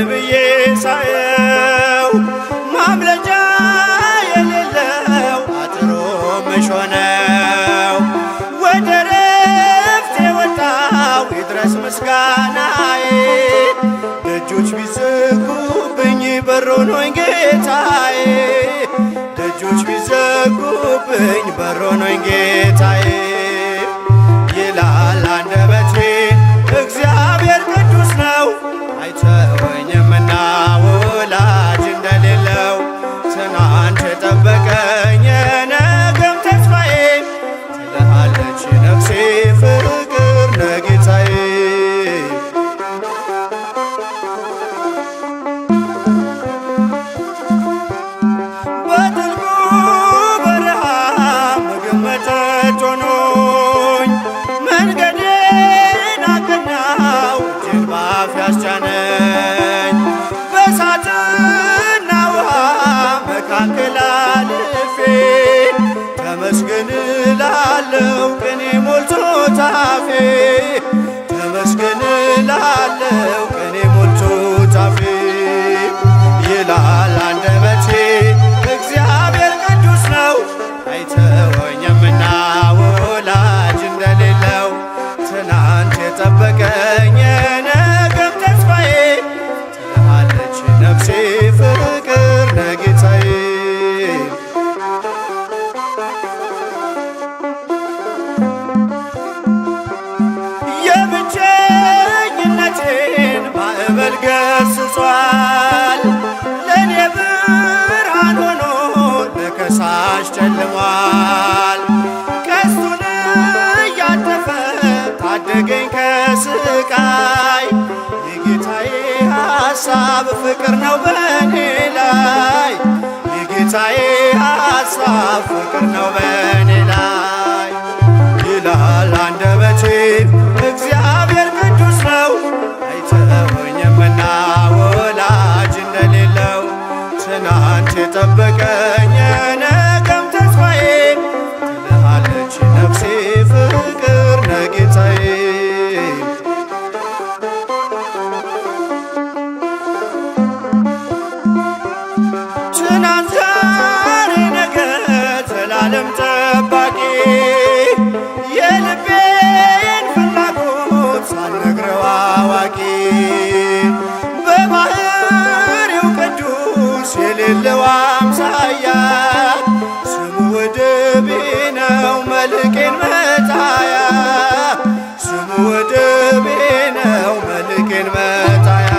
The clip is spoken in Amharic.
ብዬ ሳየው ማምለጫ የሌለው አጥሩ ምሽ ሆነው ወደ ረፍት የወጣው ይድረስ ምስጋናዬ። ደጆች ቢዘጉብኝ በር ሆኖኝ ጌታዬ፣ ደጆች ቢዘጉብኝ በር ሆኖኝ ጌታዬ። ይላል አንደበቴ እግዚአብሔር ቅዱስ ነው፣ አይተወኝምና ወላጅ እንደሌለው። ትናንት የጠበቀኝ የነገም ተስፋዬ፣ ትልሃለች ነፍሴ ፍቅር ነህ ጌታዬ። በጥልቁ በረሃ ምግብ መጠጥ ሆኖኝ መንገዴን አቀናው እጄን ባፍ ያስጫነኝ። በእሳትና ውሃ መካከል አልፌ ተመስገን እላለሁ ቅኔ ሞልቶ ታፌ፣ ተመስገን እላለሁ ቅኔ ሞልቶ ታፌ። ይላል አንደበቴ እግዚአብሔር ቅዱስ ነው፣ አይተወኝምና ወላጅ እንደሌለው። ትናንት የጠበቀኝ የነገም ተስፋዬ፣ ትልሃለች ነፍሴ ፍቅር ነህ ጌታዬ። የብቸኝነቴን ማዕበል ገስጿል፣ ለእኔ ብርሃን ሆኖ ለከሳሽ ጨልሟል። ቀስቱን እያጠፈ ታደገኝ ከስቃይ፣ የጌታዬ ሐሳብ ፍቅር ነው በእኔ ላይ፣ የጌታዬ ሐሳብ ፍቅር ነው በእኔ ላይ። ይላል አንደበቴ እግዚአብሔር ቅዱስ ነው፣ አይተወኝምና ወላጅ እንደሌለው። ትናንት የጠበቀኝ የነገም ተስፋዬ፣ ትልሃለች ነፍሴ ፍቅር ነህ ጌታዬ። ትናንት ዛሬ ነገ ዘላለም ጠባቂ፣ የልቤን ፍላጎት ሳልነግረው አዋቂ፣ በባህሪው ቅዱስ የሌለው አምሳያ፣ ስሙ ወደቤ ነው መልሕቄን መጣያ፣ ስሙ ወደቤ ነው መልሕቄን መጣያ።